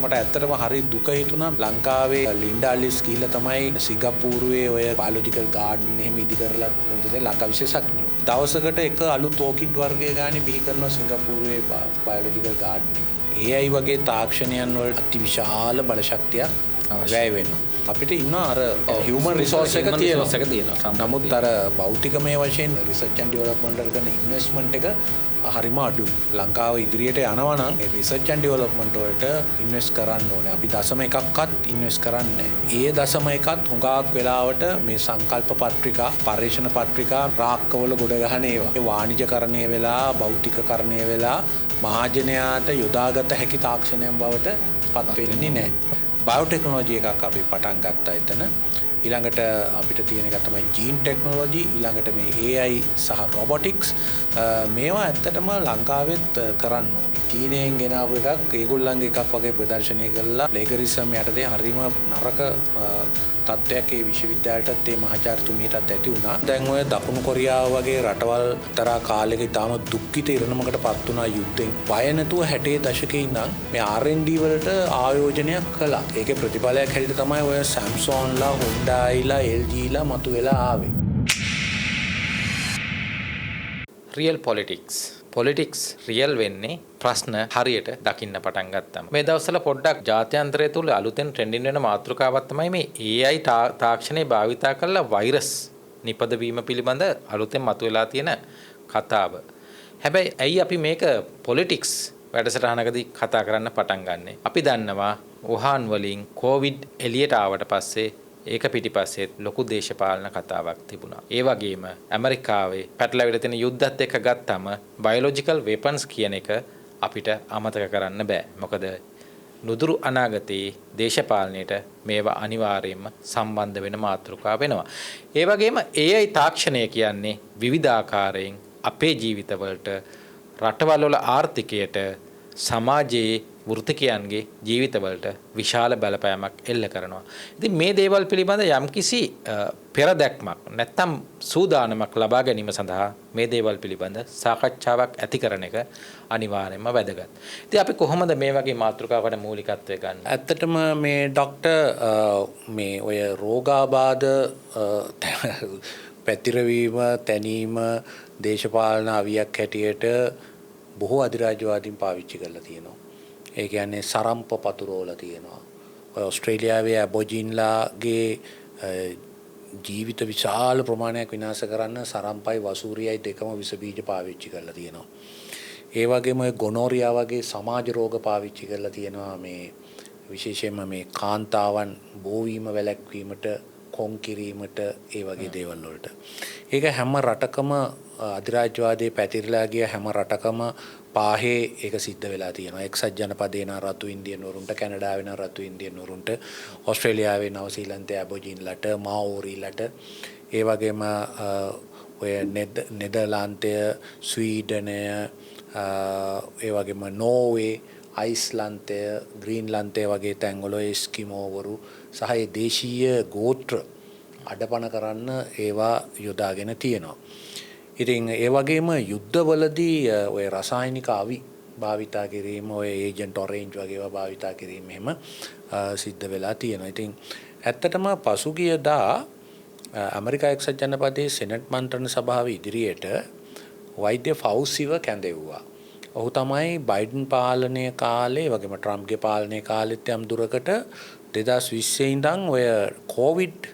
මට ඇත්තටම හරි දුක හිතුණා. ලංකාවේ ලින්ඩා ලිස් ගිහිල්ලා තමයි සිංගප්පූරුවේ ඔය බයොලොජිකල් ගාඩන් එහෙම ඉදි කරලා මොකද ලංකා විශේෂඥයෝ. දවසකට එක අලුත් ඕකිඩ් වර්ගය ගානේ බිහි කරනවා සිංගප්පූරුවේ බයොලොජිකල් ගාඩන් එක. AI වගේ තාක්ෂණයන් වලට අතිවිශාල බලශක්තියක් වැය වෙනවා. අපිට ඉන්න අර හියුමන් රිසෝස් එක තියෙනවා. නමුත් අර භෞතිකමය වශයෙන් රිසර්ච් ඇන්ඩ් ඩෙවලොප්මන්ට් වල කරන ඉන්වෙස්ට්මන්ට් එක හරිම අඩුයි. ලංකාව ඉදිරියට යනවා නම් මේ රිසර්ච් ඇන්ඩ් ඩෙවලොප්මන්ට් වලට ඉන්වෙස්ට් කරන්න ඕනේ. අපි දශම එකක්වත් ඉන්වෙස්ට් කරන්නේ නැහැ. ඒ දශම එකත් හුඟක් වෙලාවට මේ සංකල්ප පත්‍රිකා, පර්යේෂණ පත්‍රිකා රාක්කවල ගොඩ ගහන ඒවා. ඒ වාණිජකරණය වෙලා, භෞතිකකරණය වෙලා මහජනයාට යොදාගත හැකි තාක්ෂණයන් බවට පත් වෙන්නේ නැහැ. බයෝටෙක්නොලොජි එකක් අපි පටන් ගත්තා එතන. ඊළඟට අපිට තියෙන එක තමයි ජීන් ටෙක්නොලොජි, ඊළඟට මේ AI සහ රොබොටික්ස්, මේවා ඇත්තටම ලංකාවෙත් කරන්න ඕනේ. චීනයෙන් ගෙනාවු එකක් ඒගොල්ලන්ගේ එකක් වගේ ප්‍රදර්ශනය කරලා ප්ලේගරිසම් යටතේ හරිම නරක තත්ත්වයක් ඒ විශ්වවිද්‍යාලයටත් ඒ මහාචාර්යතුමියටත් ඇති වුණා. දැන් ඔය දකුණු කොරියාව වගේ රටවල් තරා කාලෙක ඉතාම දුක්ඛිත ඉරණමකට පත් වුණා යුද්ධෙන්. බය නැතුව 60 දශකේ ඉඳන් මේ R&D වලට ආයෝජනයක් කළා. ඒකේ ප්‍රතිඵලයක් හැටියට තමයි ඔය Samsungලා, Hyundaiලා, LGලා මතුවෙලා ආවේ. Real politics. Politics real වෙන්නේ ප්‍රශ්න හරියට දකින්න පටන් ගත්තම. මේ දවස්වල පොඩ්ඩක් ජාත්‍යන්තරය තුල අලුතෙන් ට්‍රෙන්ඩින් වෙන මාතෘකාවක් තමයි මේ AI තාක්ෂණය භාවිතා කරලා වෛරස් නිපදවීම පිළිබඳ අලුතෙන් මතුවලා තියෙන කතාව. හැබැයි ඇයි අපි මේක පොලිටික්ස් වැඩසටහනකදී කතා කරන්න පටන් ගන්නෙ? අපි දන්නවා වුහාන් වලින් කොවිඩ් එළියට ආවට පස්සේ ඒක පිටිපස්සෙත් ලොකු දේශපාලන කතාවක් තිබුණා. ඒ වගේම ඇමරිකාවේ පැටලවිලා තියෙන යුද්ධත් එක්ක ගත්තම බයොලොජිකල් වෙපන්ස් කියන එක අපිට අමතක කරන්න බෑ. මොකද නුදුරු අනාගතයේ දේශපාලනයට මේවා අනිවාර්යයෙන්ම සම්බන්ධ වෙන මාතෘකා වෙනවා. ඒ වගේම AI තාක්ෂණය කියන්නේ විවිධාකාරයෙන් අපේ ජීවිතවලට, රටවල් වල ආර්ථිකයට, සමාජයේ වෘත්තිකයන්ගේ ජීවිතවලට විශාල බලපෑමක් එල්ල කරනවා. ඉතින් මේ දේවල් පිළිබඳ යම්කිසි පෙරදැක්මක් නැත්තම් සූදානමක් ලබා ගැනීම සඳහා මේ දේවල් පිළිබඳ සාකච්ඡාවක් ඇති කරන එක අනිවාර්යයෙන්ම වැදගත්. ඉතින් අපි කොහොමද මේ වගේ මාතෘකාවකට මූලිකත්වය ගන්න? ඇත්තටම මේ ඩොක්ටර් මේ ඔය රෝගාබාධ පැතිරවීම, තැනීම දේශපාලන අවියක් හැටියට බොහෝ අධිරාජ්‍යවාදීන් පාවිච්චි කරලා තියෙනවා. ඒ කියන්නේ සරම්ප පතුරවලා තියෙනවා. ඔය ඔස්ට්‍රේලියාවේ ඇබොජින්ලාගේ ජීවිත විශාල ප්‍රමාණයක් විනාශ කරන්න සරම්පයි වසූරියයි දෙකම විස බීජ පාවිච්චි කරලා තියෙනවා. ඒ වගේම ඔය ගොනෝරියා වගේ සමාජ රෝග පාවිච්චි කරලා තියෙනවා. මේ විශේෂයෙන්ම මේ කාන්තාවන් බෝවීම වැළැක්වීමට, කොන් කිරීමට, ඒ වගේ දේවල් වලට. ඒක හැම රටකම අධිරාජ්‍යවාදයේ පැතිරලා ගිය හැම රටකම පාහේ ඒක සිද්ධ වෙලා තියෙනවා. එක්සත් ජනපදයේ නා රතු ඉන්දියන් වරුන්ට, කැනඩාවේ නා රතු ඉන්දියන් වරුන්ට, ඕස්ට්‍රේලියාවේ නවසීලන්තයේ ඇබොජින්ලට, මාઓරිලට, ඒ වගේම ඔය නෙදර්ලන්තය, ස්වීඩනය, ඒ වගේම නෝර්වේ, අයිස්ලන්තය, ග්‍රීන්ලන්තය වගේ තැන්වල ඔය එස්කිමෝවරු සහ ඒ දේශීය ගෝත්‍ර අඩපණ කරන්න ඒවා යොදාගෙන තියෙනවා. ඉතින් ඒ වගේම යුද්ධවලදී ඔය රසායනික අවි භාවිතා කිරීම, ඔය ඒජන්ට් ඔරෙන්ජ් වගේ ඒවා භාවිතා කිරීම එහෙම සිද්ධ වෙලා තියෙනවා. ඉතින් ඇත්තටම පසුගියදා ඇමරිකා එක්සත් ජනපදයේ සෙනට් මන්ත්‍රණ සභාව ඉදිරියට වෛද්‍ය ෆෞසිව කැඳෙව්වා. ඔහු තමයි බයිඩන් පාලනය කාලේ වගේම ට්‍රම්ප්ගේ පාලනය කාලෙත් යම් දුරකට 2020 ඉඳන් ඔය කොවිඩ්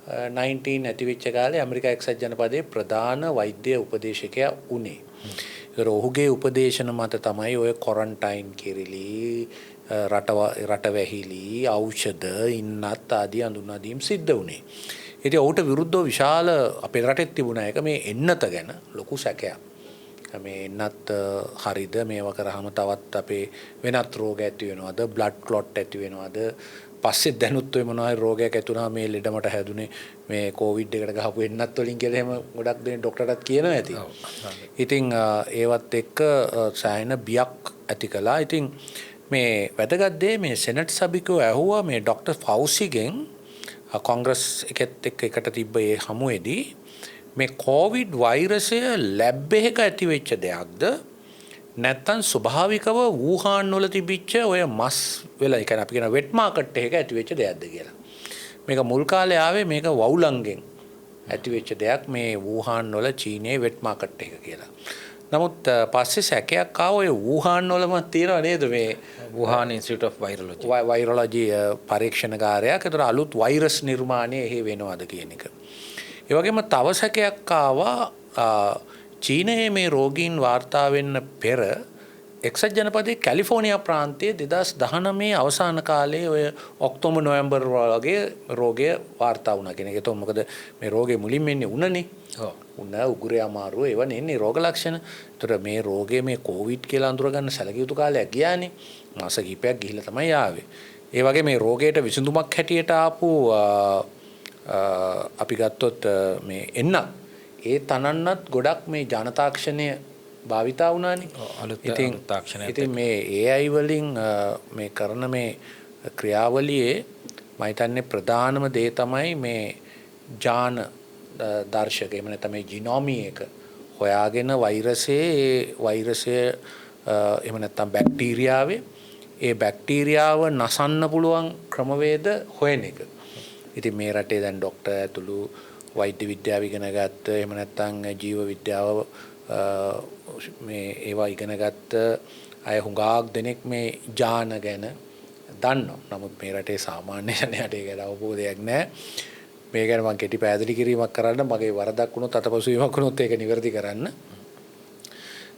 19 ඇති වෙච්ච කාලේ ඇමරිකා එක්සත් ජනපදයේ ප්‍රධාන වෛද්‍ය උපදේශකයා වුණේ. ඒතර ඔහුගේ උපදේශන මත තමයි ඔය ක්වොරන්ටයින් කිරිලි, රට වැහිලි, ඖෂධ, ඉන්නත් ආදී හඳුන්වා දීම් සිද්ධ වුණේ. ඉතින් ඔහුට විරුද්ධව විශාල අපේ රටෙත් තිබුණා එක මේ එන්නත ගැන ලොකු සැකයක්. මේ එන්නත් හරිද, මේවා කරාම තවත් අපේ වෙනත් රෝග ඇති වෙනවද, බ්ලඩ් ක්ලොට් ඇති වෙනවද, පස්සේ දැනුත් ඔය මොනවා හරි රෝගයක් ඇති වුණා මේ ලෙඩ මට හැදුනේ මේ කොවිඩ් එකට ගහපු එන්නත් වලින් කියලා එහෙම ගොඩක් දෙනෙක් ඩොක්ටර්ටත් කියනවා ඇති. ඉතින් ඒවත් එක්ක සෑහෙන බියක් ඇති කළා. ඉතින් මේ වැදගත් දේ මේ සෙනට් සභිකයෝ ඇහුවා මේ ඩොක්ටර් ෆෞසිගෙන් කොංග්‍රස් එකත් එක්ක එකට තිබ්බ ඒ හමුවේදී මේ කොවිඩ් වෛරසය ලැබ් එකක ඇති වෙච්ච දෙයක්ද නැත්තම් ස්වභාවිකව වූහාන් වල තිබිච්ච ඔය මස් වෙලා, ඒ කියන්නේ අපි කියන වෙට් මාකට් එකක ඇති වෙච්ච දෙයක්ද කියලා. මේක මුල් කාලේ ආවේ මේක වවුලන්ගෙන් ඇති වෙච්ච දෙයක් මේ වූහාන් වල චීනයේ වෙට් මාකට් එක කියලා. නමුත් පස්සේ සැකයක් ආව ඔය වූහාන් වලම තියෙනව නේද මේ වුහාන් ඉන්ස්ටිටියුට් ඔෆ් වෛරොලොජි වෛරොලොජි පරීක්ෂණකාරයක්. ඒතර අලුත් වෛරස් නිර්මාණය එහෙ වෙනවද කියන එක. ඒ වගේම තව සැකයක් ආවා චීනයේ මේ රෝගීන් වාර්තා වෙන්න පෙර එක්සත් ජනපදයේ කැලිෆෝනියා ප්‍රාන්තයේ 2019 අවසාන කාලයේ ඔය ඔක්තෝබර් නොවැම්බර් වගේ රෝගය වාර්තා වුණා කියන එක. ඒතකොට මොකද මේ රෝගේ මුලින්ම එන්නේ උණනේ. ඔව්. උණ, උගුරේ අමාරුව ඒවා නෙන්නේ රෝග ලක්ෂණ. ඒතර මේ රෝගේ මේ කොවිඩ් කියලා අඳුරගන්න සැලකිය යුතු කාලයක් ගියානේ. මාස කිහිපයක් ගිහිල්ලා තමයි ආවේ. ඒ වගේ මේ රෝගයට විසඳුමක් හැටියට ආපු අපි ගත්තොත් මේ එන්නත් ඒ තනන්නත් ගොඩක් මේ ජනතාක්ෂණය භාවිතා වුණානේ. අලුත් තාක්ෂණයත්. ඉතින් මේ AI වලින් මේ කරන මේ ක්‍රියාවලියේ මම හිතන්නේ ප්‍රධානම දේ තමයි මේ ජාන දර්ශක, එහෙම නැත්නම් මේ ජිනෝමි එක හොයාගෙන වෛරසයේ ඒ වෛරසය එහෙම නැත්නම් බැක්ටීරියාවේ ඒ බැක්ටීරියාව නසන්න පුළුවන් ක්‍රමවේද හොයන එක. ඉතින් මේ රටේ දැන් ඩොක්ටර් ඇතුළු වෛද්‍ය විද්‍යාව ඉගෙන ගත්ත, එහෙම නැත්නම් ජීව විද්‍යාව මේ ඒවා ඉගෙන ගත්ත අය හුඟක් දෙනෙක් මේ ජාන ගැන දන්නවා. නමුත් මේ රටේ සාමාන්‍ය ජනයාට ඒ ගැන අවබෝධයක් නැහැ. මේ ගැන මං කෙටි පැහැදිලි කිරීමක් කරන්න, මගේ වරදක් වුණොත් අතපසු වීමක් වුණොත් ඒක නිවැරදි කරන්න.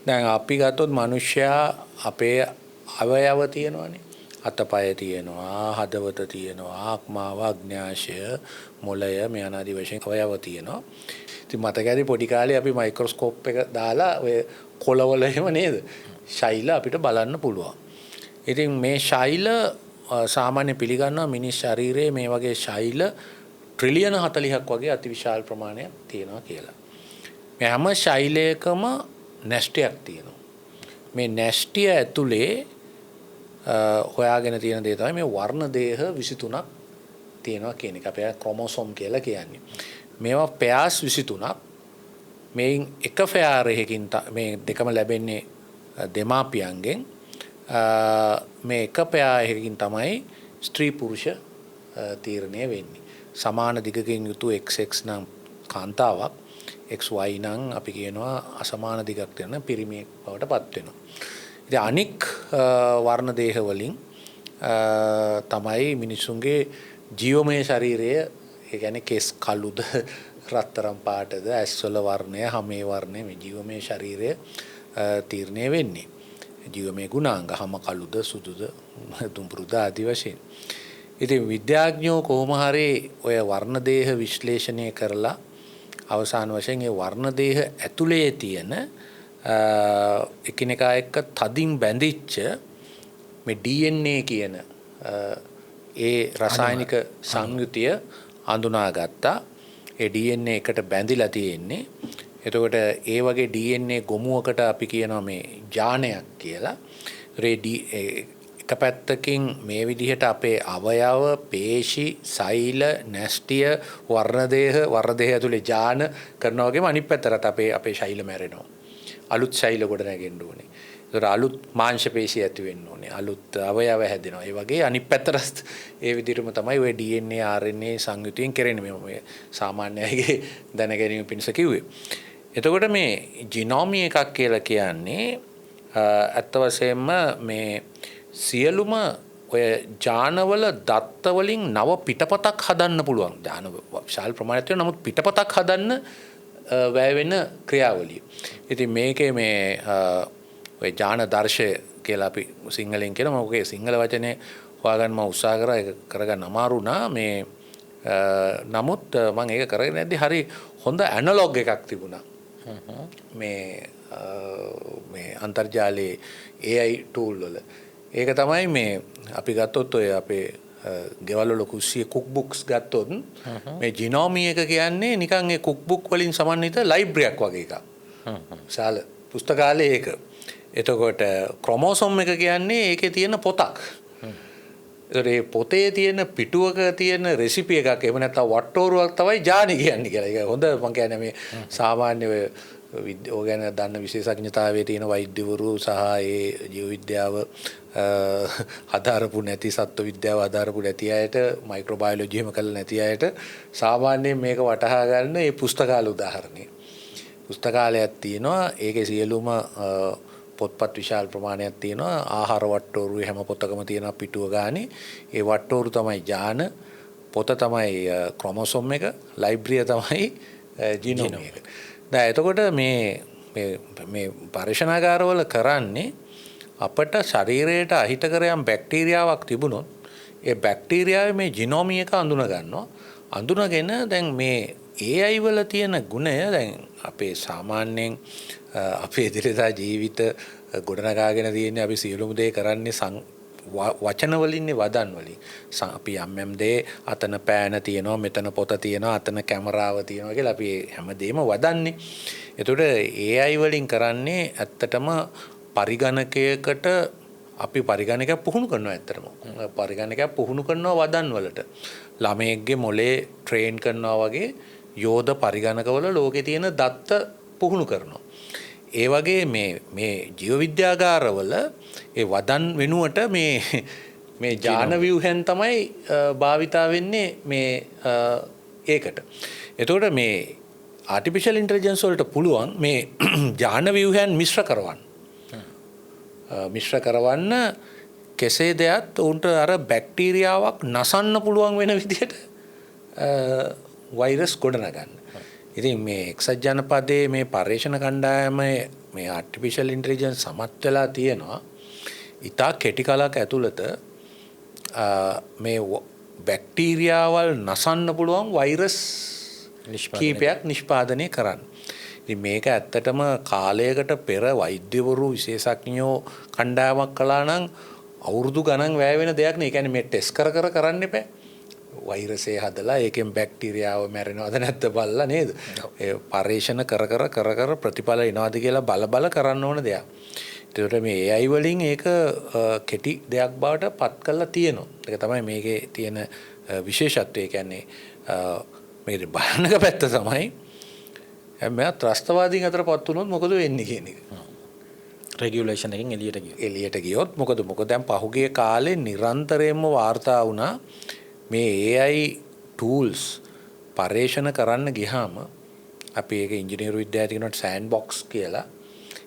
දැන් අපි ගත්තොත් මිනිස්සයා අපේ අවයව තියෙනවානේ. අතපය තියෙනවා, හදවත තියෙනවා, ආත්මාව, අග්න්‍යාශය, මොළය මේ අනාදි වශයෙන් අවයව තියෙනවා. ඉතින් මතක ඇති පොඩි කාලේ අපි මයික්‍රොස්කෝප් එක දාලා ඔය කොළවල එහෙම නේද ශෛල අපිට බලන්න පුළුවන්. ඉතින් මේ ශෛල සාමාන්‍ය පිළිගන්නවා මිනිස් ශරීරයේ මේ වගේ ශෛල ට්‍රිලියන 40ක් වගේ අතිවිශාල ප්‍රමාණයක් තියෙනවා කියලා. මේ හැම ශෛලයකම නැෂ්ටියක් තියෙනවා. මේ නැෂ්ටිය ඇතුලේ හොයාගෙන තියෙන දේ තමයි මේ වර්ණ දේහ 23ක් තියෙනවා කියන එක. අපි ක්‍රොමෝසෝම් කියලා කියන්නේ. මේවා පෙයාස් 23ක්. මේන් එක ෆෙයාර් එකකින් මේ දෙකම ලැබෙන්නේ දෙමාපියන්ගෙන්. මේ එක පෙයා එකකින් තමයි ස්ත්‍රී පුරුෂ තීරණය වෙන්නේ. සමාන දිගකින් යුතු XX නම් කාන්තාවක්, XY නම් අපි කියනවා අසමාන දිගක් තියෙන පිරිමියෙක් බවට පත් වෙනවා. ඉතින් අනික් වර්ණ දේහ වලින් තමයි මිනිසුන්ගේ ජීවමය ශරීරය, ඒ කියන්නේ කෙස් කළුද රත්තරන් පාටද, ඇස්වල වර්ණය, හමේ වර්ණය, මේ ජීවමය ශරීරය තීරණය වෙන්නේ. ජීවමය ගුණාංග, හම කළුද සුදුද දුඹුරුද ආදි වශයෙන්. ඉතින් විද්‍යාඥයෝ කොහොම හරි ඔය වර්ණ දේහ විශ්ලේෂණය කරලා අවසාන වශයෙන් ඒ වර්ණ දේහ ඇතුලේ තියෙන එකිනෙකා එක්ක තදින් බැඳිච්ච මේ DNA කියන ඒ රසායනික සංයුතිය අඳුනාගත්තා. ඒ DNA එකට බැඳිලා තියෙන්නේ. එතකොට ඒ වගේ DNA ගොමුවකට අපි කියනවා මේ ජානයක් කියලා. ඒ එක පැත්තකින් මේ විදිහට අපේ අවයව, පේශි, සෛල, නැෂ්ටිය, වර්ණ දේහ ඇතුලේ ජාන කරනවා වගේම අනිත් පැත්තට අපේ ශෛල මැරෙනවා. අලුත් ශෛල ගොඩ නැගෙන්න ඕනේ. ඒතර අලුත් මාංශ පේශි ඇති වෙන්න ඕනේ. අලුත් අවයව හැදෙනවා. ඒ වගේ අනිත් පැත්තට ඒ විදිහටම තමයි ඔය DNA RNA සංයුතියෙන් කෙරෙන්නේ. මේ සාමාන්‍ය අයගේ දැන ගැනීම පිණිස කිව්වේ. එතකොට මේ ජිනෝමි එකක් කියලා කියන්නේ ඇත්ත වශයෙන්ම මේ සියලුම ඔය ජානවල දත්ත වලින් නව පිටපතක් හදන්න පුළුවන්. ජාන විශාල ප්‍රමාණයක් තියෙනවා. නමුත් පිටපතක් හදන්න වැය වෙන ක්‍රියාවලිය. ඉතින් මේකේ මේ ඔය ජාන දර්ශය කියලා අපි සිංහලෙන් කියනවා. මම ඔකේ සිංහල වචනේ හොයාගන්න මම උත්සාහ කරා. ඒක කරගන්න අමාරු වුණා. මේ නමුත් මම ඒක කරගෙන යද්දි හරි හොඳ ඇනලොග් එකක් තිබුණා. මේ මේ අන්තර්ජාලයේ AI tool වල. ඒක තමයි මේ අපි ගත්තොත් ඔය අපේ ගෙවල් වල කුස්සියේ කුක් බුක්ස් ගත්තොත් මේ ජිනෝමි එක කියන්නේ නිකන් ඒ කුක් බුක් වලින් සමන්විත ලයිබ්‍රරියක් වගේ එකක්. විශාල පුස්තකාලය ඒක. එතකොට ක්‍රොමෝසෝම් එක කියන්නේ ඒකේ තියෙන පොතක්. එතකොට මේ පොතේ තියෙන පිටුවක තියෙන රෙසිපි එකක් එහෙම නැත්නම් වට්ටෝරුවක් තමයි ජානි කියන්නේ කියලා. ඒක හොඳ මං කියන්නේ මේ සාමාන්‍ය ඔය ඔය ගැන දන්න විශේෂඥතාවයේ තියෙන වෛද්‍යවරු සහ ඒ ජීව විද්‍යාව හදාරපු නැති, සත්ව විද්‍යාව හදාරපු නැති අයට, මයික්‍රෝබයොලොජි එහෙම කරලා නැති අයට සාමාන්‍යයෙන් මේක වටහා ගන්න ඒ පුස්තකාල උදාහරණය. පුස්තකාලයක් තියෙනවා. ඒකේ සියලුම පොත්පත් විශාල ප්‍රමාණයක් තියෙනවා. ආහාර වට්ටෝරුවේ හැම පොතකම තියෙනවා පිටුව ගානේ. ඒ වට්ටෝරු තමයි ජාන, පොත තමයි ක්‍රොමොසෝම් එක, ලයිබ්‍රරිය තමයි ජීනෝම් එක. දැන් එතකොට මේ මේ මේ පරීක්ෂණාගාරවල කරන්නේ අපට ශරීරයට අහිතකර යම් බැක්ටීරියාවක් තිබුණොත් ඒ බැක්ටීරියාවේ මේ ජිනෝමි එක අඳුන ගන්නවා. අඳුනගෙන දැන් මේ AI වල තියෙන ගුණය දැන් අපේ සාමාන්‍යයෙන් අපේ එදිනෙදා ජීවිත ගොඩනගාගෙන තියෙන්නේ අපි සියලුම දේ කරන්නේ වචන වලින්නේ, වදන් වලින්. අපි යම් යම් දේ අතන පෑන තියෙනවා, මෙතන පොත තියෙනවා, අතන කැමරාව තියෙනවා කියලා අපි හැම දෙයක්ම වදන්නේ. එතකොට AI වලින් කරන්නේ ඇත්තටම පරිගණකයකට අපි පරිගණකයක් පුහුණු කරනවා ඇත්තටම. පරිගණකයක් පුහුණු කරනවා වදන් වලට. ළමයෙක්ගේ මොලේ ට්‍රේන් කරනවා වගේ යෝධ පරිගණකවල ලෝකේ තියෙන දත්ත පුහුණු කරනවා. ඒ වගේ මේ මේ ජීව විද්‍යාගාරවල ඒ වදන් වෙනුවට මේ මේ ජාන ව්‍යුහයන් තමයි භාවිතා වෙන්නේ මේ ඒකට. එතකොට මේ ආටිෆිෂල් ඉන්ටෙලිජන්ස් වලට පුළුවන් මේ ජාන ව්‍යුහයන් මිශ්‍ර කරවන්න. මිශ්‍ර කරවන්න කෙසේ දෙයක් උන්ට අර බැක්ටීරියාවක් නසන්න පුළුවන් වෙන විදිහට වෛරස් ගොඩනගන්න. ඉතින් මේ එක්සත් ජනපදයේ මේ පර්යේෂණ කණ්ඩායම මේ ආටිෆිෂල් ඉන්ටෙලිජන්ස් සමත් වෙලා තියෙනවා. ඉතා කෙටි කලක් ඇතුළත මේ බැක්ටීරියාවල් නසන්න පුළුවන් වෛරස් කීපයක් නිෂ්පාදනය කරන්න. ඉතින් මේක ඇත්තටම කාලයකට පෙර වෛද්‍යවරු විශේෂඥයෝ කණ්ඩායමක් කළා නම් අවුරුදු ගණන් වැය වෙන දෙයක් නේ. ඒ කියන්නේ මේ ටෙස්ට් කර කර කරන්න එපා. වෛරසය හදලා ඒකෙන් බැක්ටීරියාව මැරෙනවද නැද්ද බලලා නේද? ඒ පර්යේෂණ කර කර කර කර ප්‍රතිඵල එනවද කියලා බල බල කරන්න ඕන දෙයක්. ඒතකොට මේ AI වලින් ඒක කෙටි දෙයක් බවට පත් කරලා තියෙනවා. ඒක තමයි මේකේ තියෙන විශේෂත්වය. ඒ කියන්නේ මේකේ භයානක පැත්ත තමයි මෙයා ත්‍රස්තවාදීන් අතර පත් වුණොත් මොකද වෙන්නේ කියන එක. රෙගියුලේෂන් එකෙන් එළියට ගියොත්. එළියට ගියොත් මොකද මොකද දැන් පහුගිය කාලේ නිරන්තරයෙන්ම වාර්තා වුණා මේ AI tools පර්යේෂණ කරන්න ගියාම අපි ඒක ඉංජිනේරු විද්‍යාවේ කියනවා සෑන්ඩ් බොක්ස් කියලා.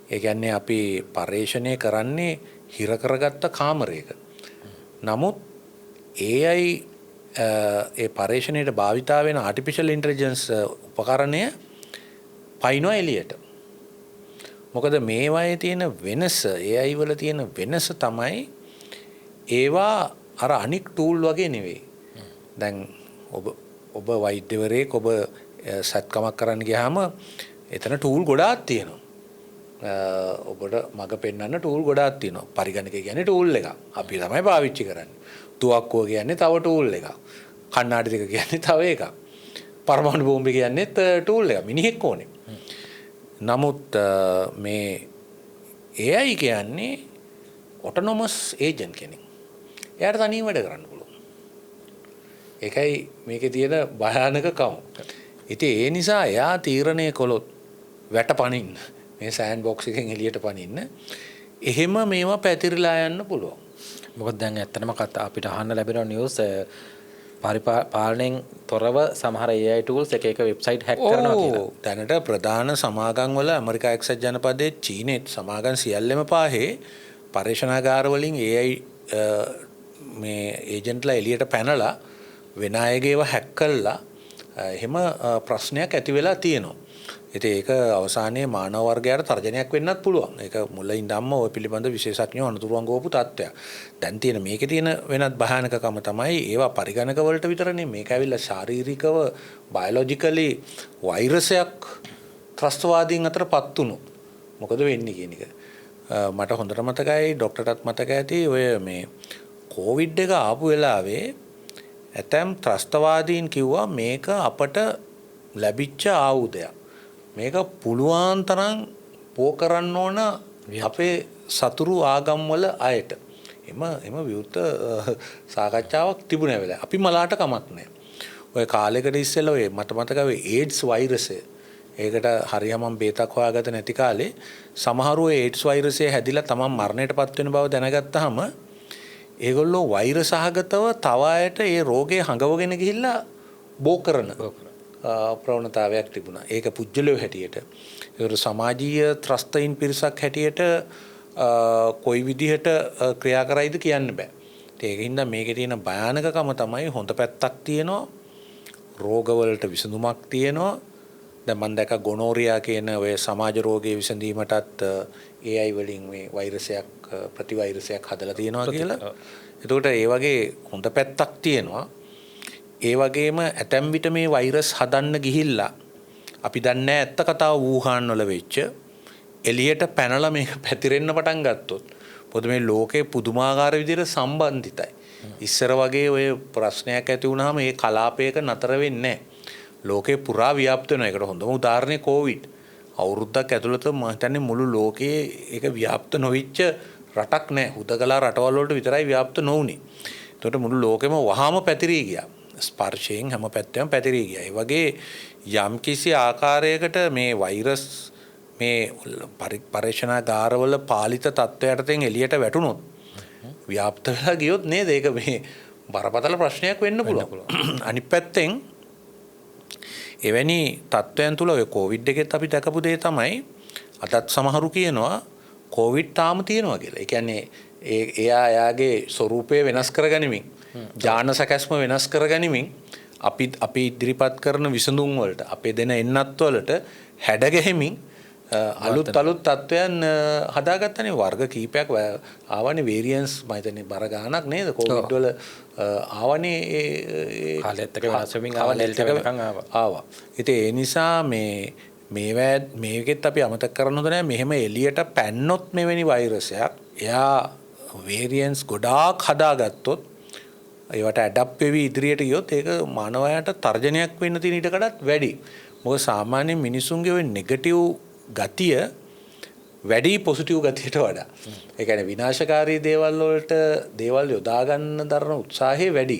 ඒ කියන්නේ අපි පර්යේෂණය කරන්නේ හිර කරගත්ත කාමරයක. නමුත් AI ඒ පර්යේෂණයට භාවිතා වෙන ආටිෆිෂල් ඉන්ටෙලිජන්ස් උපකරණය පයින්නවා එළියට. මොකද මේවායේ තියෙන වෙනස, AI වල තියෙන වෙනස තමයි ඒවා අර අනික් ටූල් වගේ නෙවෙයි. දැන් ඔබ ඔබ වෛද්‍යවරයෙක්, ඔබ සත්කමක් කරන්න ගියාම එතන ටූල් ගොඩාක් තියෙනවා. ඔබට මඟ පෙන්වන්න ටූල් ගොඩාක් තියෙනවා. පරිගණකය කියන්නේ ටූල් එකක්. අපි තමයි පාවිච්චි කරන්නේ. තුවක්කුව කියන්නේ තව ටූල් එකක්. කණ්ණාඩි දෙක කියන්නේ තව එකක්. පරමාණු බෝම්බ කියන්නේත් ටූල් එකක්. මිනිහෙක් ඕනේ. නමුත් මේ AI කියන්නේ ඔටොනොමස් ඒජන්ට් කෙනෙක්. එයාට තනියම වැඩ කරන්න පුළුවන්. ඒකයි මේකේ තියෙන භයානකකම. ඉතින් ඒ නිසා එයා තීරණය කළොත් වැට පනින්න, මේ සෑන්ඩ් බොක්ස් එකෙන් එළියට පනින්න, එහෙම මේවා පැතිරිලා යන්න පුළුවන්. මොකද දැන් ඇත්තටම කතා අපිට අහන්න ලැබෙන නිවුස් පරිපාලනයෙන් තොරව සමහර AI tools එක එක වෙබ්සයිට් හැක් කරනවා කියලා. දැනට ප්‍රධාන සමාගම් වල ඇමරිකා එක්සත් ජනපදයේ චීනෙත් සමාගම් සියල්ලම පාහේ පර්යේෂණාගාර වලින් AI මේ ඒජන්ට්ලා එළියට පැනලා වෙන අයගේ ඒවා හැක් කළා එහෙම ප්‍රශ්නයක් ඇති වෙලා තියෙනවා. ඉතින් ඒක අවසානයේ මානව වර්ගයාට තර්ජනයක් වෙන්නත් පුළුවන්. ඒක මුල ඉඳන්ම ඔය පිළිබඳ විශේෂඥයෝ අනතුරු අඟවපු තත්ත්වයක්. දැන් තියෙන මේකේ තියෙන වෙනත් භයානකකම තමයි ඒවා පරිගණක වලට විතරනේ. මේක ඇවිල්ලා ශාරීරිකව බයොලොජිකලි වෛරසයක් ත්‍රස්තවාදීන් අතර පත් වුණොත් මොකද වෙන්නේ කියන එක. මට හොඳට මතකයි, ඩොක්ටර්ටත් මතක ඇති, ඔය මේ කොවිඩ් එක ආපු වෙලාවේ ඇතැම් ත්‍රස්තවාදීන් කිව්වා මේක අපට ලැබිච්ච ආයුධයක්. මේක පුළුවන් තරම් පෝ කරන්න ඕන අපේ සතුරු ආගම් වල අයට. එම විවෘත සාකච්ඡාවක් තිබුණා වෙලාව. අපි මලාට කමක් නැහැ. ඔය කාලෙකට ඉස්සෙල්ලා ඔය මට මතකයි ඔය ඒඩ්ස් වෛරසය. ඒකට හරියමම බේතක් හොයාගත නැති කාලේ සමහරව ඒඩ්ස් වෛරසය හැදිලා තමන් මරණයටපත් වෙන බව දැනගත්තාම ඒගොල්ලෝ වෛරස සහගතව තව අයට ඒ රෝගය හඟවගෙන ගිහිල්ලා බෝ කරන ප්‍රවණතාවයක් තිබුණා. ඒක පුජ්‍යලයෝ හැටියට. ඒකට සමාජීය ත්‍රස්තයින් පිරිසක් හැටියට කොයි විදිහට ක්‍රියා කරයිද කියන්න බෑ. ඒක හින්දා මේකේ තියෙන භයානකකම තමයි හොඳ පැත්තක් තියෙනවා. රෝගවලට විසඳුමක් තියෙනවා. දැන් මම දැක්ක ගොනෝරියා කියන ඔය සමාජ රෝගයේ විසඳීමටත් AI වලින් මේ වෛරසයක් ප්‍රතිවෛරසයක් හදලා තියෙනවා කියලා. එතකොට ඒ වගේ හොඳ පැත්තක් තියෙනවා. ඒ වගේම ඇතැම් විට මේ වෛරස් හදන්න ගිහිල්ලා අපි දන්නේ ඇත්ත කතාව වූහාන් වල වෙච්ච එළියට පැනලා මේක පැතිරෙන්න පටන් ගත්තොත් මොකද මේ ලෝකේ පුදුමාකාර විදිහට සම්බන්ධිතයි. ඉස්සර වගේ ඔය ප්‍රශ්නයක් ඇති වුණාම ඒ කලාපයක නතර වෙන්නේ නැහැ. ලෝකේ පුරා ව්‍යාප්ත වෙනවා. ඒකට හොඳම උදාහරණය කොවිඩ්. අවුරුද්දක් ඇතුළත මම හිතන්නේ මුළු ලෝකේ ඒක ව්‍යාප්ත නොවිච්ච රටක් නැහැ. හුදකලා රටවල් වලට විතරයි ව්‍යාප්ත නොවුනේ. එතකොට මුළු ලෝකෙම වහාම පැතිරී ගියා. ස්පර්ශයෙන් හැම පැත්තෙම පැතිරී ගියා. ඒ වගේ යම්කිසි ආකාරයකට මේ වෛරස් මේ පරීක්ෂණාගාරවල පාලිත තත්ත්වයට යටතෙන් එළියට වැටුණොත් ව්‍යාප්ත වෙලා ගියොත් නේද ඒක මේ බරපතල ප්‍රශ්නයක් වෙන්න පුළුවන්. අනිත් පැත්තෙන් එවැනි තත්ත්වයන් තුල ඔය කොවිඩ් එකෙත් අපි දැකපු දේ තමයි අදත් සමහරු කියනවා කොවිඩ් තාම තියෙනවා කියලා. ඒ කියන්නේ එයා එයාගේ ස්වරූපය වෙනස් කරගනිමින් ඥාන සැකස්ම වෙනස් කරගනිමින් අපි ඉදිරිපත් කරන විසඳුම් වලට අපේ දෙන එන්නත් වලට හැඩ ගැහෙමින් අලුත් අලුත් තත්ත්වයන් හදාගත්තනේ. වර්ග කීපයක් ආවනේ වේරියන්ස් මම හිතන්නේ බර ගාණක් නේද කොවිඩ් වල ආවනේ. ඒ කාලයත් එක්ක වෙනස් වෙමින් ආවා, ඩෙල්ටා වෙනකන් ආවා. ආවා. ඉතින් ඒ නිසා මේ මේවා මේකෙත් අපි අමතක කරන්න හොඳ නෑ. මෙහෙම එළියට පැන්නොත් මෙවැනි වෛරසයක් එයා වේරියන්ස් ගොඩාක් හදාගත්තොත් ඒවට ඇඩප් වෙවි ඉදිරියට ගියොත් ඒක මානවයාට තර්ජනයක් වෙන්න තියෙන ඉඩකඩත් වැඩි. මොකද සාමාන්‍ය මිනිසුන්ගේ ඔය නෙගටිව් ගතිය වැඩි පොසිටිව් ගතියට වඩා. ඒ කියන්නේ විනාශකාරී දේවල් වලට දේවල් යොදා ගන්න දරන උත්සාහය වැඩි.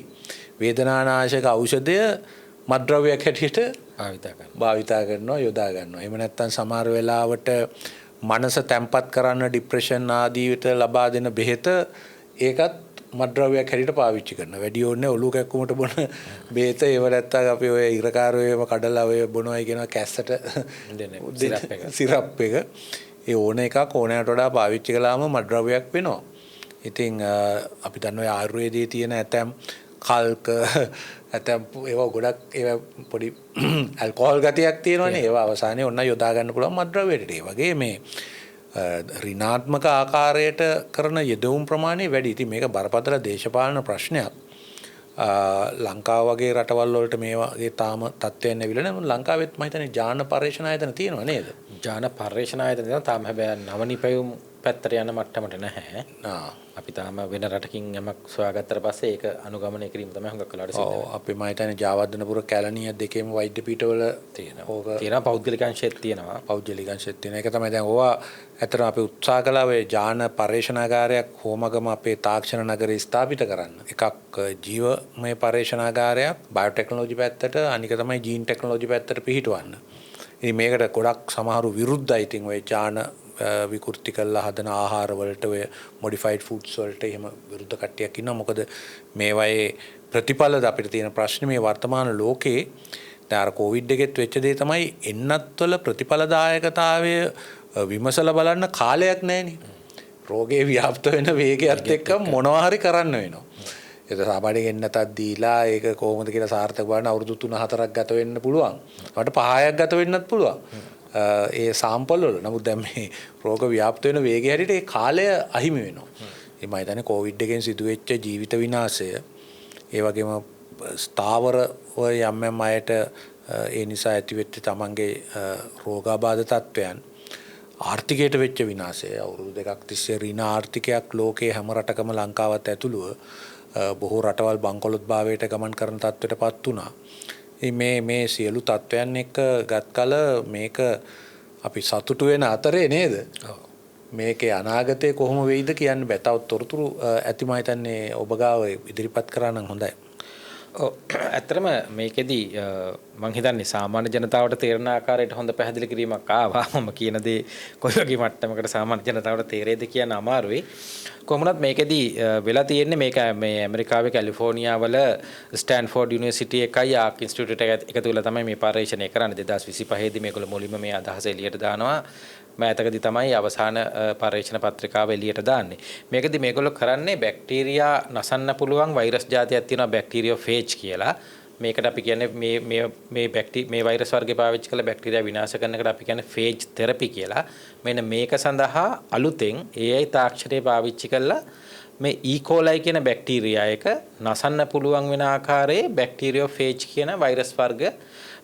වේදනානාශක ඖෂධය මත්ද්‍රව්‍යයක් හැටියට භාවිතා කරනවා, යොදා ගන්නවා. එහෙම නැත්නම් සමහර වෙලාවට මනස තැම්පත් කරන්න ડિප්‍රෙෂන් ආදීට ලබා දෙන බෙහෙත ඒකත් මත්ද්‍රව්‍යයක් හැටියට පාවිච්චි කරනවා. වැඩි ඕනේ ඔලුව කැක්කුමට බොන බෙහෙත. ඒව නැත්තම් අපි ඔය ඉරකාරයෝ ඒව කඩලා ඔය බොනවයි කියනවා කැස්සට සිරප් එක. ඒ ඕන එකක් ඕනෑමට වඩා පාවිච්චි කළාම මත්ද්‍රව්‍යයක් වෙනවා. ඉතින් අපි දන්න ඔය ආයුර්වේදයේ තියෙන ඇතැම් කල්ක ඇතැම් ඒවා ගොඩක් ඒවා පොඩි ඇල්කොහොල් ගතියක් තියෙනවනේ. ඒවා අවසානයේ ඔන්න යොදා ගන්න පුළුවන් මත්ද්‍රව්‍යයට. ඒ වගේ මේ ඍණාත්මක ආකාරයට කරන යෙදවුම් ප්‍රමාණය වැඩි. ඉතින් මේක බරපතල දේශපාලන ප්‍රශ්නයක්. ලංකාව වගේ රටවල් වලට මේ වගේ තාම තත්ත්වයන් ඇවිල්ලා නැහැ. ලංකාවෙත් මම හිතන්නේ ජාන පර්යේෂණ ආයතන තියෙනවා නේද? ජාන පර්යේෂණ ආයතන තියෙනවා. තාම හැබැයි නව නිපැයුම් පැත්තට යන මට්ටමට නැහැ. අපි තාම වෙන රටකින් යමක් සොයාගත්තට පස්සේ ඒක අනුගමනය කිරීම තමයි හුඟක් වෙලාවට සිද්ධ වෙන්නේ. ඔව්, අපි මම හිතන්නේ ජාවර්ධනපුර කැලණිය දෙකේම වෛද්‍ය පීඨවල තියෙනවා. ඕක තියෙනවා, පෞද්ගලික අංශෙත් තියෙනවා. පෞද්ගලික අංශෙත් තියෙනවා. ඒක තමයි දැන් ඕවා ඇත්තටම අපි උත්සාහ කළා ඔය ජාන පර්යේෂණාගාරයක් හෝමගම අපේ තාක්ෂණ නගරේ ස්ථාපිත කරන්න. එකක් ජීවමය පර්යේෂණාගාරයක් බයෝටෙක්නොලොජි පැත්තට, අනික තමයි ජීන් ටෙක්නොලොජි පැත්තට පිහිටවන්න. ඉතින් මේකට ගොඩක් සමහරු විරුද්ධයි. ඉතින් ඔය ජාන විකෘති කරලා හදන ආහාර වලට ඔය මොඩිෆයිඩ් ෆුඩ්ස් වලට එහෙම විරුද්ධ කට්ටියක් ඉන්නවා. මොකද මේවායේ ප්‍රතිඵලද අපිට තියෙන ප්‍රශ්නේ මේ වර්තමාන ලෝකේ දැන් අර කොවිඩ් එකෙත් වෙච්ච දේ තමයි එන්නත්වල ප්‍රතිඵලදායකතාවය විමසලා බලන්න කාලයක් නැහැනේ. රෝගේ ව්‍යාප්ත වෙන වේගයත් එක්ක මොනවා හරි කරන්න වෙනවා. ඒක සාමාන්‍යයෙන් එන්නතක් දීලා ඒක කොහොමද කියලා සාර්ථක බලන්න අවුරුදු 3-4ක් ගත වෙන්න පුළුවන්. මට 5-6ක් ගත වෙන්නත් පුළුවන්. ඒ සාම්පල් වල. නමුත් දැන් මේ රෝග ව්‍යාප්ත වෙන වේගය හැටියට ඒ කාලය අහිමි වෙනවා. ඉතින් මම හිතන්නේ කොවිඩ් එකෙන් සිදුවෙච්ච ජීවිත විනාශය, ඒ වගේම ස්ථාවරව යම් යම් අයට ඒ නිසා ඇතිවෙච්ච තමන්ගේ රෝගාබාධ තත්ත්වයන්, ආර්ථිකයට වෙච්ච විනාශය, අවුරුදු දෙකක් තිස්සේ ඍණ ආර්ථිකයක් ලෝකයේ හැම රටකම ලංකාවත් ඇතුළුව බොහෝ රටවල් බංකොලොත් භාවයට ගමන් කරන තත්ත්වයට පත් වුණා. මේ මේ සියලු තත්ත්වයන් එක්ක ගත් කල මේක අපි සතුටු වෙන අතරේ නේද? මේකේ අනාගතය කොහොම වෙයිද කියන්න බෑ. තව තොරතුරු ඇති මම හිතන්නේ ඔබ ගාව ඉදිරිපත් කරා නම් හොඳයි. ඔව්, ඇත්තටම මේකෙදි මං හිතන්නේ සාමාන්‍ය ජනතාවට තේරෙන ආකාරයට හොඳ පැහැදිලි කිරීමක් ආවා. මම කියන දේ කොයි වගේ මට්ටමකට සාමාන්‍ය ජනතාවට තේරෙයිද කියන්න අමාරුයි. කොහොම වුණත් මේකෙදි වෙලා තියෙන්නේ මේක මේ ඇමරිකාවේ කැලිෆෝනියා වල ස්ටැන්ෆෝඩ් යුනිවර්සිටි එකයි ආර්ක් ඉන්ස්ටිටියුට් එක එකතු වෙලා තමයි මේ පර්යේෂණය කරන්නේ. 2025 දී මේගොල්ලෝ මුලින්ම මේ අදහස එළියට දානවා. මෑතකදී තමයි අවසාන පර්යේෂණ පත්‍රිකාව එළියට දාන්නේ. මේකදී මේගොල්ලෝ කරන්නේ බැක්ටීරියා නසන්න පුළුවන් වෛරස් ජාතියක් තියෙනවා බැක්ටීරියෝෆේජ් කියලා. මේකට අපි කියන්නේ මේ මේ මේ මේ වෛරස් වර්ගය පාවිච්චි කරලා බැක්ටීරියා විනාශ කරන එකට අපි කියන්නේ ෆේජ් තෙරපි කියලා. මෙන්න මේක සඳහා අලුතෙන් AI තාක්ෂණය පාවිච්චි කරලා මේ E. coli කියන බැක්ටීරියා එක නසන්න පුළුවන් වෙන ආකාරයේ බැක්ටීරියෝෆේජ් කියන වෛරස් වර්ග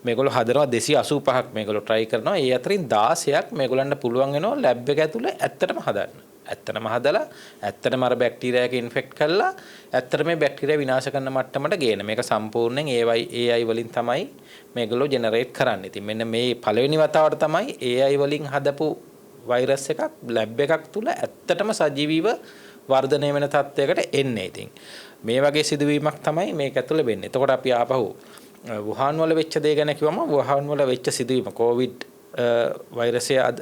මේගොල්ලෝ හදනවා. 285ක් මේගොල්ලෝ try කරනවා. ඒ අතරින් 16ක් මේගොල්ලන්ට පුළුවන් වෙනවා ලැබ් එක ඇතුලේ ඇත්තටම හදන්න. ඇත්තටම හදලා ඇත්තටම අර බැක්ටීරියා එක ඉන්ෆෙක්ට් කරලා ඇත්තට මේ බැක්ටීරියා විනාශ කරන මට්ටමට ගේන. මේක සම්පූර්ණයෙන් AI වලින් තමයි මේගොල්ලෝ ජෙනරේට් කරන්නේ. ඉතින් මෙන්න මේ පළවෙනි වතාවට තමයි AI වලින් හදපු වෛරස් එකක් ලැබ් එකක් තුල ඇත්තටම සජීවීව වර්ධනය වෙන තත්ත්වයකට එන්නේ. ඉතින් මේ වගේ සිදුවීමක් තමයි මේක ඇතුලේ වෙන්නේ. එතකොට අපි ආපහු වුහාන් වල වෙච්ච දේ ගැන කිව්වම වුහාන් වල වෙච්ච සිදුවීම කොවිඩ්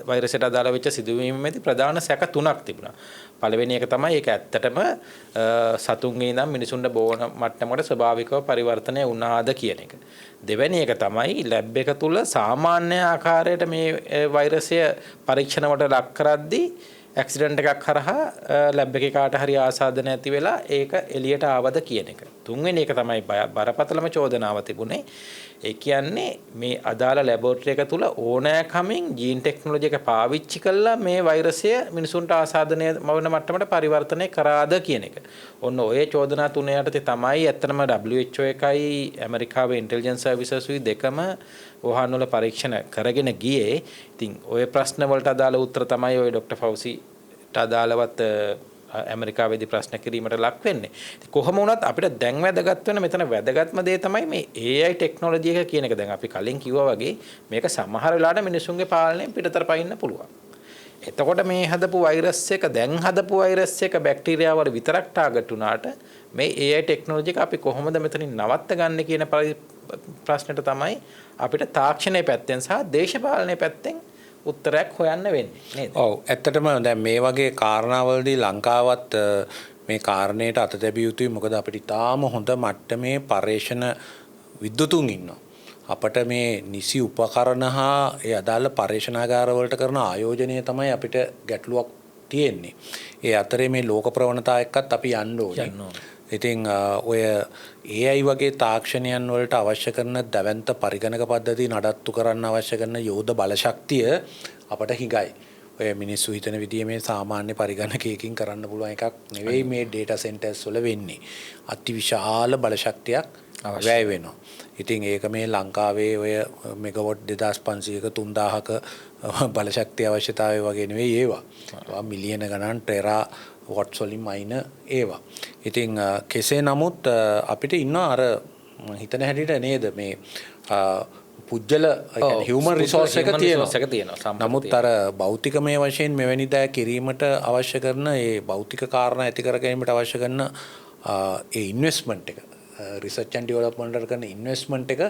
වෛරසයට අදාළ වෙච්ච සිදුවීමේදී ප්‍රධාන සැක තුනක් තිබුණා. පළවෙනි එක තමයි ඒක ඇත්තටම සතුන්ගේ ඉඳන් මිනිසුන්ට බෝන මට්ටමකට ස්වභාවිකව පරිවර්තනය වුණාද කියන එක. දෙවෙනි එක තමයි ලැබ් එක තුල සාමාන්‍ය ආකාරයට මේ වෛරසය පරීක්ෂණ වලට ලක් කරද්දී ඇක්සිඩන්ට් එකක් හරහා ලැබ් එකේ කාට හරි ආසාදන ඇති වෙලා ඒක එළියට ආවද කියන එක. තුන්වෙනි එක තමයි බරපතලම චෝදනාව තිබුණේ. ඒ කියන්නේ මේ අදාළ ලැබොරටරි එක තුල ඕනෑකමින් ජීන් ටෙක්නොලොජි එක පාවිච්චි කළා මේ වෛරසය මිනිසුන්ට ආසාදනය වන මට්ටමට පරිවර්තනය කරාද කියන එක. ඔන්න ඔය චෝදනා තුන යටතේ තමයි ඇත්තටම WHO එකයි ඇමරිකාවේ ඉන්ටෙලිජන්ස් සර්විසස් උයි දෙකම වුහාන් වල පරීක්ෂණ කරගෙන ගියේ. ඉතින් ඔය ප්‍රශ්න වලට අදාළ උත්තර තමයි ඔය ඩොක්ටර් ෆෞසිට අදාළවත් ඇමරිකාවේදී ප්‍රශ්න කිරීමට ලක් වෙන්නේ. ඉතින් කොහොම වුණත් අපිට දැන් වැදගත් වෙන මෙතන වැදගත්ම දේ තමයි මේ AI technology එක කියන එක. දැන් අපි කලින් කිව්වා වගේ මේක සමහර වෙලාවට මිනිසුන්ගේ පාලනයෙන් පිටතට පයින්න පුළුවන්. එතකොට මේ හදපු වෛරස් එක දැන් හදපු වෛරස් එක බැක්ටීරියා වල විතරක් ටාගට් වුණාට මේ AI technology එක අපි කොහොමද මෙතනින් නවත්ත ගන්න කියන ප්‍රශ්නෙට තමයි අපිට තාක්ෂණයේ පැත්තෙන් සහ දේශපාලනයේ පැත්තෙන් උත්තරයක් හොයන්න වෙන්නේ නේද? ඔව්, ඇත්තටම දැන් මේ වගේ කාරණාවලදී ලංකාවත් මේ කාරණයට අත තැබිය යුතුයි. මොකද අපිට ඉතාම හොඳ මට්ටමේ පර්යේෂණ විද්වතුන් ඉන්නවා. අපට මේ නිසි උපකරණ හා ඒ අදාළ පර්යේෂණාගාර වලට කරන ආයෝජනය තමයි අපිට ගැටලුවක් තියෙන්නේ. ඒ අතරේ මේ ලෝක ප්‍රවණතා එක්කත් අපි යන්න ඕනේ. ඉතින් ඔය AI වගේ තාක්ෂණයන් වලට අවශ්‍ය කරන දැවැන්ත පරිගණක පද්ධති නඩත්තු කරන්න අවශ්‍ය කරන යෝධ බලශක්තිය අපට හිඟයි. ඔය මිනිස්සු හිතන විදිහේ මේ සාමාන්‍ය පරිගණකයකින් කරන්න පුළුවන් එකක් නෙවෙයි මේ ඩේටා සෙන්ටර්ස් වල වෙන්නේ. අතිවිශාල බලශක්තියක් වැය වෙනවා. ඉතින් ඒක මේ ලංකාවේ ඔය මෙගාවොට් 2500ක 3000ක බලශක්තිය අවශ්‍යතාවය වගේ නෙවෙයි ඒවා. ඒවා මිලියන ගණන් ටෙරා වොට්ස් වලින් මයින ඒවා. ඉතින් කෙසේ නමුත් අපිට ඉන්නවා අර හිතන හැටියට නේද මේ පුජ්‍යල ඒ කියන්නේ හියුමන් රිසෝස් එක තියෙනවා. නමුත් අර භෞතිකමය වශයෙන් මෙවැනි දෑ කිරීමට අවශ්‍ය කරන ඒ භෞතික කාරණා ඇති කර ගැනීමට අවශ්‍ය කරන ඒ ඉන්වෙස්ට්මන්ට් එක රිසර්ච් ඇන්ඩ් ඩෙවලොප්මන්ට් වලට කරන ඉන්වෙස්ට්මන්ට් එක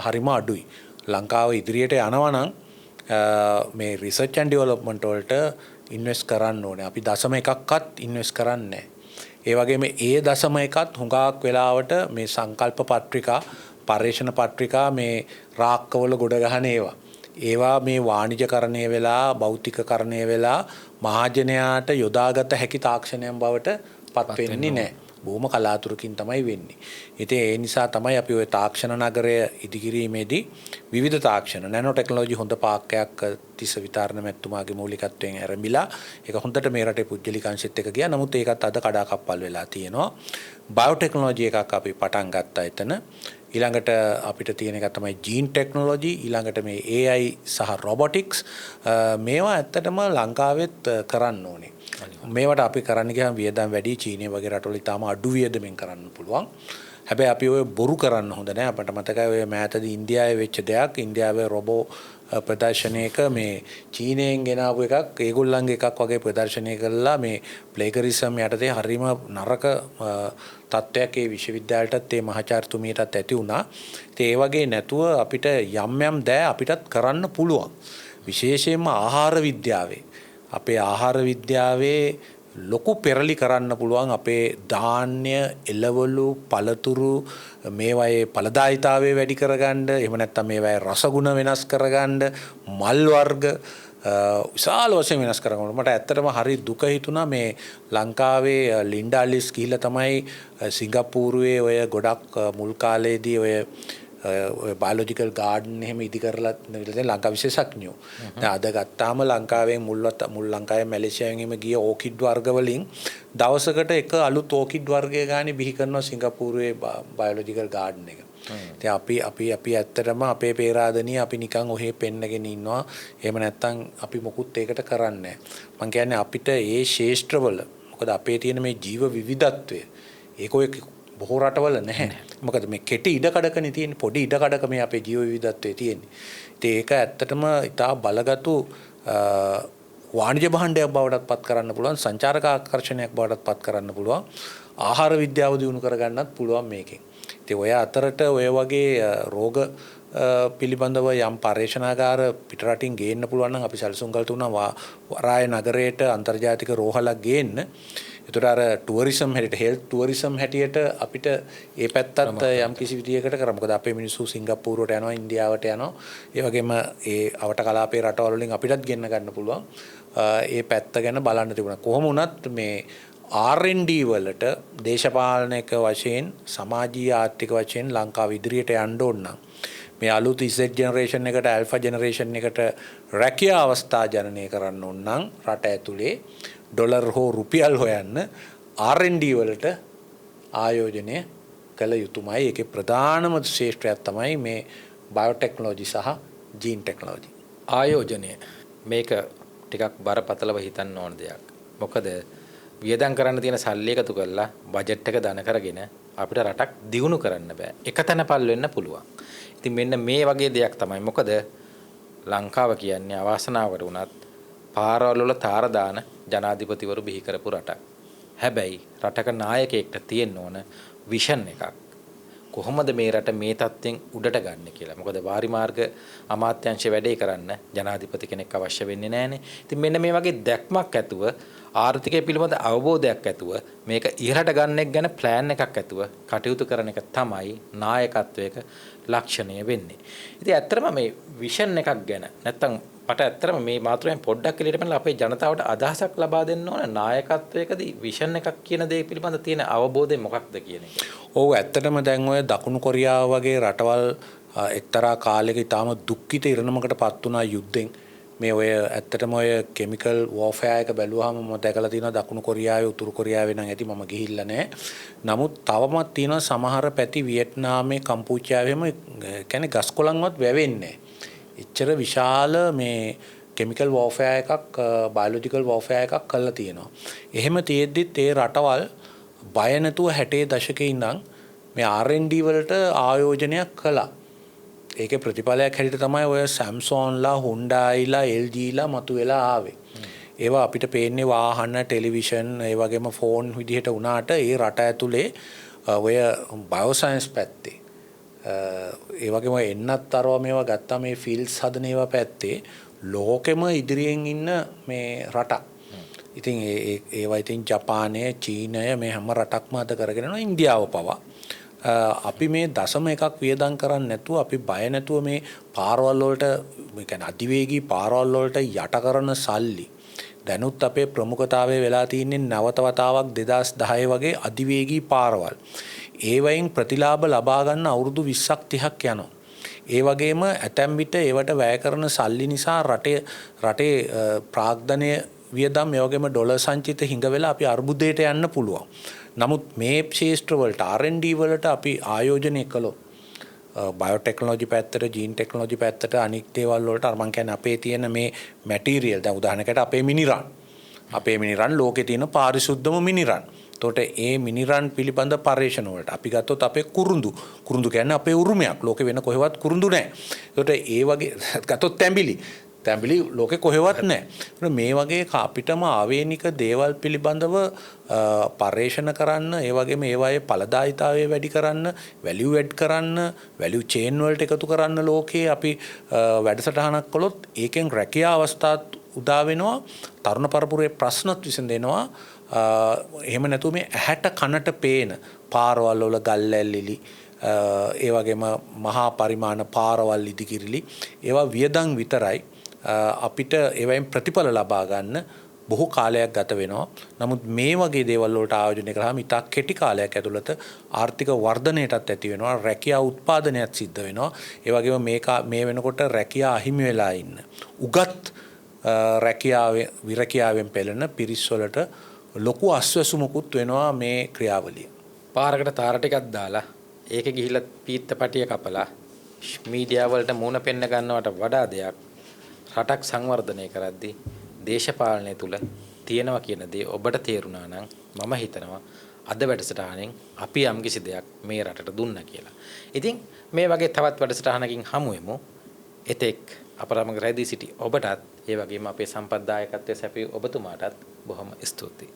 හරිම අඩුයි. ලංකාව ඉදිරියට යනවා නම් මේ රිසර්ච් ඇන්ඩ් ඩෙවලොප්මන්ට් වලට ඉන්වෙස්ට් කරන්න ඕනේ. අපි දශම එකක්වත් ඉන්වෙස්ට් කරන්නේ නැහැ. ඒ වගේම ඒ දශම එකත් හුඟක් වෙලාවට මේ සංකල්ප පත්‍රිකා, පර්යේෂණ පත්‍රිකා මේ රාක්කවල ගොඩ ගහන ඒවා. ඒවා මේ වාණිජකරණය වෙලා, භෞතිකකරණය වෙලා මහජනයාට යොදාගත හැකි තාක්ෂණයන් බවට පත් වෙන්නේ නැහැ. බොහොම කලාතුරකින් තමයි වෙන්නේ. ඉතින් ඒ නිසා තමයි අපි ඔය තාක්ෂණ නගරය ඉදිකිරීමේදී විවිධ තාක්ෂණ නැනෝ ටෙක්නොලොජි හොඳ පාක්කයක් තිස්ස විතාරණ මැතිතුමාගේ මූලිකත්වයෙන් ආරම්භිලා ඒක හොඳට මේ රටේ පුද්ගලික අංශෙත් එක්ක ගියා. නමුත් ඒකත් අද කඩාකප්පල් වෙලා තියෙනවා. බයෝ ටෙක්නොලොජි එකක් අපි පටන් ගත්තා එතන. ඊළඟට අපිට තියෙන එක තමයි ජීන් ටෙක්නොලොජි, ඊළඟට මේ AI සහ රොබොටික්ස්, මේවා ඇත්තටම ලංකාවෙත් කරන්න ඕනේ. මේවට අපි කරන්න ගියාම වියදම් වැඩි. චීනය වගේ රටවල ඉතාම අඩු වියදමින් කරන්න පුළුවන්. හැබැයි අපි ඔය බොරු කරන්න හොඳ නෑ. අපට මතකයි ඔය මෑතදී ඉන්දියාවේ වෙච්ච දෙයක්. ඉන්දියාවේ රොබෝ ප්‍රදර්ශනයක මේ චීනයෙන් ගෙනාවු එකක් ඒගොල්ලන්ගේ එකක් වගේ ප්‍රදර්ශනය කළා. මේ ප්ලේගරිසම් යටතේ හරිම නරක තත්ත්වයක් ඒ විශ්වවිද්‍යාලයටත් ඒ මහාචාර්යතුමියටත් ඇති වුණා. ඉතින් ඒ වගේ නැතුව අපිට යම් යම් දෑ අපිටත් කරන්න පුළුවන්. විශේෂයෙන්ම ආහාර විද්‍යාවේ. අපේ ආහාර විද්‍යාවේ ලොකු පෙරලි කරන්න පුළුවන්. අපේ ධාන්‍ය, එළවලු, පළතුරු මේවායේ ඵලදායීතාවය වැඩි කරගන්න, එහෙම නැත්නම් මේවායේ රසගුණ වෙනස් කරගන්න, මල් වර්ග විශාල වශයෙන් වෙනස් කරගන්න. මට ඇත්තටම හරි දුක හිතුණා මේ ලංකාවේ ලින්ඩා ලිස් ගිහිල්ලා තමයි සිංගප්පූරුවේ ඔය ගොඩක් මුල් කාලේදී ඔය ඔය බයොලොජිකල් ගාඩන් එහෙම ඉදි කරලා දැන් ලංකා විශේෂඥයෝ. දැන් අද ගත්තාම ලංකාවෙන් මුල් ලංකාවේ මැලේසියාවෙන් එහෙම ගිය ඕකිඩ් වර්ග වලින් දවසකට එක අලුත් ඕකිඩ් වර්ගය ගානේ බිහි කරනවා සිංගප්පූරුවේ බයොලොජිකල් ගාඩන් එක. ඉතින් අපි අපි අපි ඇත්තටම අපේ පේරාදෙනිය අපි නිකන් ඔහේ පෙන්නගෙන ඉන්නවා. එහෙම නැත්තම් අපි මොකුත් ඒකට කරන්නේ නැහැ. මං කියන්නේ අපිට ඒ ශේෂ්ත්‍රවල මොකද අපේ තියෙන මේ ජීව විවිධත්වය ඒක ඔය බොහෝ රටවල නැහැ. මොකද මේ කෙටි ඉඩකඩකනේ තියෙන්නේ, පොඩි ඉඩකඩක මේ අපේ ජීව විවිධත්වය තියෙන්නේ. ඉතින් ඒක ඇත්තටම ඉතා බලගතු වාණිජ භාණ්ඩයක් බවටත් පත් කරන්න පුළුවන්, සංචාරක ආකර්ෂණයක් බවටත් පත් කරන්න පුළුවන්, ආහාර විද්‍යාව දියුණු කරගන්නත් පුළුවන් මේකෙන්. ඉතින් ඔය අතරට ඔය වගේ රෝග පිළිබඳව යම් පර්යේෂණාගාර පිටරටින් ගේන්න පුළුවන් නම් අපි සැලසුම් කරලා තුනා වරාය නගරයට අන්තර්ජාතික රෝහලක් ගේන්න. ඒතර අර ටුවරිසම් හැටියට, හෙල්ත් ටුවරිසම් හැටියට අපිට ඒ පැත්තත් යම් කිසි විදියකට කරා. මොකද අපේ මිනිස්සු සිංගප්පූරුවට යනවා, ඉන්දියාවට යනවා. ඒ වගේම ඒ අවට කලාපේ රටවල් වලින් අපිටත් ගෙන්න ගන්න පුළුවන්. ඒ පැත්ත ගැන බලන්න තිබුණා. කොහොම වුණත් මේ R&D වලට දේශපාලනික වශයෙන්, සමාජීය ආර්ථික වශයෙන් ලංකාව ඉදිරියට යන්න ඕන නම් මේ අලුත් Z generation එකට, ඇල්ෆා ජෙනරේෂන් එකට රැකියා අවස්ථා ජනනය කරන්න ඕන නම් රට ඇතුලේ ඩොලර් හෝ රුපියල් හොයන්න R&D වලට ආයෝජනය කළ යුතුමයි. ඒකේ ප්‍රධානම ශ්‍රේෂ්ඨයක් තමයි මේ බයෝටෙක්නොලොජි සහ ජීන් ටෙක්නොලොජි. ආයෝජනය මේක ටිකක් බරපතලව හිතන්න ඕන දෙයක්. මොකද වියදම් කරන්න තියෙන සල්ලි එකතු කරලා බජට් එක දන කරගෙන අපිට රටක් දියුණු කරන්න බෑ. එක තැන පල් වෙන්න පුළුවන්. ඉතින් මෙන්න මේ වගේ දෙයක් තමයි. මොකද ලංකාව කියන්නේ අවාසනාවකට වුණත් පාරවල් වල තාර දාන ජනාධිපතිවරු බිහි කරපු රටක්. හැබැයි රටක නායකයෙක්ට තියෙන්න ඕන විෂන් එකක්. කොහොමද මේ රට මේ තත්ත්වෙන් උඩට ගන්න කියලා. මොකද වාරිමාර්ග අමාත්‍යාංශයේ වැඩේ කරන්න ජනාධිපති කෙනෙක් අවශ්‍ය වෙන්නේ නැහනේ. ඉතින් මෙන්න මේ වගේ දැක්මක් ඇතුව, ආර්ථිකය පිළිබඳ අවබෝධයක් ඇතුව, මේක ඉහළට ගන්න එක ගැන ප්ලෑන් එකක් ඇතුව කටයුතු කරන එක තමයි නායකත්වයක ලක්ෂණය වෙන්නේ. ඉතින් ඇත්තටම මේ විෂන් එකක් ගැන නැත්තම් මට ඇත්තටම මේ මාතෘකාවෙන් පොඩ්ඩක් එළියට පැනලා අපේ ජනතාවට අදහසක් ලබා දෙන්න ඕන නායකත්වයකදී විෂන් එකක් කියන දේ පිළිබඳ තියෙන අවබෝධය මොකක්ද කියන එක. ඔව්, ඇත්තටම දැන් ඔය දකුණු කොරියාව වගේ රටවල් එක්තරා කාලයක ඉතාම දුක්ඛිත ඉරණමකට පත් වුණා යුද්ධෙන්. මේ ඔය ඇත්තටම ඔය කෙමිකල් වෝෆෙයාර් එක බැලුවාම මම දැකලා තියෙනවා දකුණු කොරියාවේ, උතුරු කොරියාවේ නම් ඇති, මම ගිහිල්ලා නැහැ. නමුත් තවමත් තියෙනවා සමහර පැති වියට්නාමේ, කම්පූචියාවේ එහෙම කියන්නේ ගස් කොළන්වත් වැවෙන්නේ නැහැ. එච්චර විශාල මේ කෙමිකල් වෝෆෙයාර් එකක්, බයොලොජිකල් වෝෆෙයාර් එකක් කරලා තියෙනවා. එහෙම තියෙද්දිත් ඒ රටවල් බය නැතුව 60 දශකේ ඉඳන් මේ R&D වලට ආයෝජනයක් කළා. ඒකේ ප්‍රතිඵලයක් හැටියට තමයි ඔය Samsungලා, Hyundaiලා, LGලා මතුවෙලා ආවේ. ඒවා අපිට පේන්නේ වාහන, ටෙලිවිෂන්, ඒ වගේම ෆෝන් විදිහට වුණාට ඒ රට ඇතුලේ ඔය බයෝසයන්ස් පැත්තේ, ඒ වගේම එන්නත් අරවා මේවා ගත්තා මේ ෆීල්ඩ්ස් හදන ඒවා පැත්තේ ලෝකෙම ඉදිරියෙන් ඉන්න මේ රටක්. ඉතින් ඒ ඒවා ඉතින් ජපානය, චීනය මේ හැම රටක්ම අද කරගෙන යනවා, ඉන්දියාව පවා. අපි මේ දශම එකක් වියදම් කරන්නේ නැතුව, අපි බය නැතුව මේ පාරවල් වලට, මේ කියන්නේ අධිවේගී පාරවල් වලට යට කරන සල්ලි දැනුත් අපේ ප්‍රමුඛතාවය වෙලා තින්නේ නැවත වතාවක් 2010 වගේ අධිවේගී පාරවල්. ඒවයින් ප්‍රතිලාභ ලබා ගන්න අවුරුදු 20ක් 30ක් යනවා. ඒ වගේම ඇතැම් විට ඒවට වැය කරන සල්ලි නිසා රටේ රටේ ප්‍රාග්ධනය වියදම්, ඒ වගේම ඩොලර් සංචිත හිඟ වෙලා අපි අර්බුදයට යන්න පුළුවන්. නමුත් මේ ක්ෂේත්‍ර වලට R&D වලට අපි ආයෝජනය කළොත් බයෝටෙක්නොලොජි පැත්තට, ජීන් ටෙක්නොලොජි පැත්තට, අනික් දේවල් වලට අර මං කියන්නේ අපේ තියෙන මේ මැටීරියල්, දැන් උදාහරණයකට අපේ මිනිරන්. අපේ මිනිරන් ලෝකේ තියෙන පාරිශුද්ධම මිනිරන්. එතකොට ඒ මිනිරන් පිළිබඳ පර්යේෂණ වලට අපි ගත්තොත් අපේ කුරුඳු, කුරුඳු කියන්නේ අපේ උරුමයක්. ලෝකෙ වෙන කොහෙවත් කුරුඳු නැහැ. එතකොට ඒ වගේ ගත්තොත් තැඹිලි, තැඹිලි ලෝකෙ කොහෙවත් නැහැ. එතකොට මේ වගේ අපිටම ආවේනික දේවල් පිළිබඳව පර්යේෂණ කරන්න, ඒ වගේම ඒවායේ ඵලදායීතාවය වැඩි කරන්න, වැලියු ඇඩ් කරන්න, වැලියු චේන් වලට එකතු කරන්න ලෝකේ අපි වැඩසටහනක් කළොත් ඒකෙන් රැකියා අවස්ථාත් උදා වෙනවා, තරුණ පරපුරේ ප්‍රශ්නත් විසඳෙනවා. එහෙම නැතුව මේ ඇහැට කනට පේන පාරවල් වල ගල් ඇල්ලිලි, ඒ වගේම මහා පරිමාණ පාරවල් ඉදිකිරිලි, ඒවා වියදම් විතරයි. අපිට ඒවයින් ප්‍රතිඵල ලබා ගන්න බොහෝ කාලයක් ගත වෙනවා. නමුත් මේ වගේ දේවල් වලට ආයෝජනය කරාම ඉතා කෙටි කාලයක් ඇතුළත ආර්ථික වර්ධනයටත් ඇති වෙනවා, රැකියා උත්පාදනයත් සිද්ධ වෙනවා. ඒ වගේම මේ වෙනකොට රැකියා අහිමි වෙලා ඉන්න උගත් රැකියාවේ විරැකියාවෙන් පෙළෙන පිරිස් වලට ලොකු අස්වැසුමකුත් වෙනවා මේ ක්‍රියාවලිය. පාරකට තාර ටිකක් දාලා ඒකේ ගිහිල්ලා පීත්ත පටිය කපලා මීඩියා වලට මූණ පෙන්න ගන්නවට වඩා දෙයක් රටක් සංවර්ධනය කරද්දී දේශපාලනය තුල තියෙනවා කියන දේ ඔබට තේරුණා නම් මම හිතනවා අද වැඩසටහනෙන් අපි යම්කිසි දෙයක් මේ රටට දුන්නා කියලා. ඉතින් මේ වගේ තවත් වැඩසටහනකින් හමු වෙමු. එතෙක් අප සමග රැඳී සිටි ඔබටත් ඒ වගේම අපේ සම්පත්දායකත්වයේ සැපයූ ඔබතුමාටත් බොහොම ස්තුතියි.